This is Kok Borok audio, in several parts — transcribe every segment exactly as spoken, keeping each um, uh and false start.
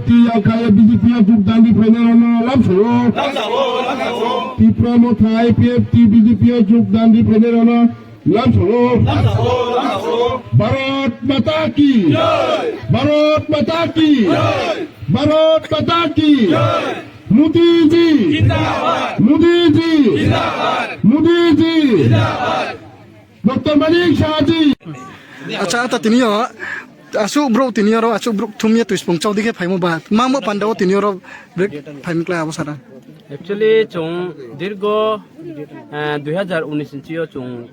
T yakaya B J P o jogdan di phainai rano lamsao. Tipra Motha I P F T B J P o jogdan di phainai rano lamsao. Bharat Mata ki! Bharat Mata ki! Bharat Mata ki! Modi ji! Modi ji! Modi ji! Doctor Manik Saha ji! Acha, ata tini o asuk bro tini oro asuk bro thumya twi spung chawdi khe phaimo ba. Mamo panda o tini oro break phaimkla abo sara. Actually, chung dirgo, eh, dui hazar unis inchi o chung,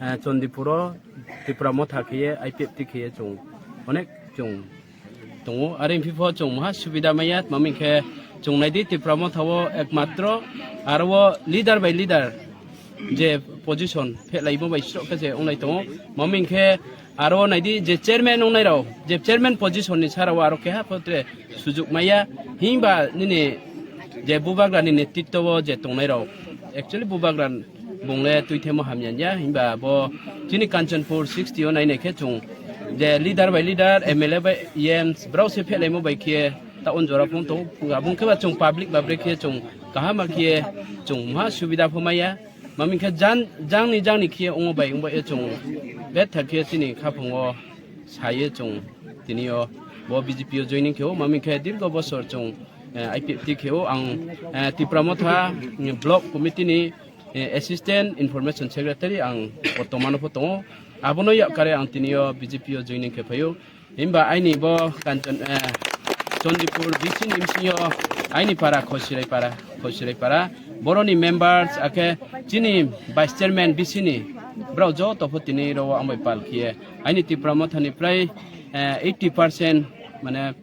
eh, Chandipur o Tipra Motha khiye, I P F T khiye chung onek chung tongo. Are phiphor chung maha subida maya, maming khe chung naidi Tipra Motha o ekmatro aro o leader by leader je position phelai bo bai srok khe je ongnai tongo. Maming khe aro naidi je chairman ongnai rao, je chairman position ni sara o aro keha photre sujuk maya, himba nini je bubagra ni netritwo o je tongnai rao, actually bubagra bung le twi themo hamya ya, himba bo chini Kanchanpur sixty o nainai khe chung je leader by leader, M L A by M Ps brao se phelaimo bai khe ta on jora phung tong, abung khe ba chung public ba bre khe chung kaham khe chung maha subida pho maya. Maming khe jan, jangni jangni khe ongo bai wngba e chung betha khe chini khaphang o saye chung tini o bo B J P o joining khe o, maming khe dirgo bosor chung, eh, I P F T khe o. Ang, eh, Tipra Motha, mm, Block Committee ni, eh, Assistant Information Secretary ang bortomano pho tongo. Abono yakkare ang tini o B J P o joining khe phaio. Himba aini bo Kanchan, eh, Chandipur B C ni bisingo aini para Khosirai para, Khosirai para. Boroni members akhe chini vice chairman B C ni brao joto pho tini ro ang bai pal khiye. Aini Tipra Motha ni prai, eh, eighty percent mane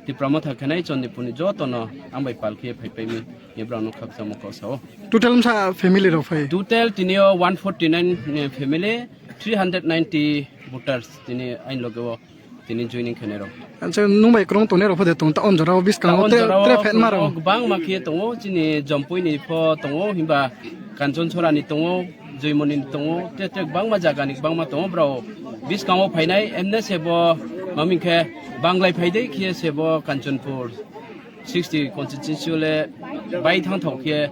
Tipra Motha khenai Chandipur ni joto no ang bai pal khiye phai pai mi. Ye brao no khakchangma kok sao. Total msa family rok phai? Total tini o one forty nine, eh, family, three hundred ninety voters tini aini loge o tini joining khenai rok. Acha, nung bai kwrwng tongnai rok pho de tong ta on jora o biskango tre, tre phet ma rok. Tongo, kwbangma khe tongo, chini Jompui ni pho tongo, himba Kanchon Sora ni tongo, Joymoni ni tongo, te, te kwbangma jaga ni kwbangma tongo, brao biskango phainai, emne se bo maming khe banglai phaidai khe se bo Kanchanpur sixty constituency le bai thang thok khe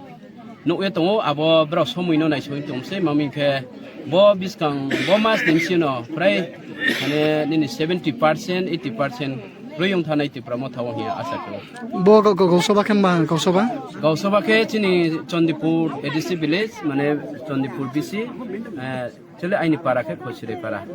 nukye tongo, abo brao somoi no naisoi tong se, maming khe bo biskang bo mas ni bisingo prai mane nini seventy percent, eighty percent rwi wng thanai Tipra Motha o hiya asa khe. Bo go, go, Gausoba khe ma Gausoba? Gausoba khe chini Chandipur A D C village, mane Chandipur B C, eh, chole aini para khe Khosirai para.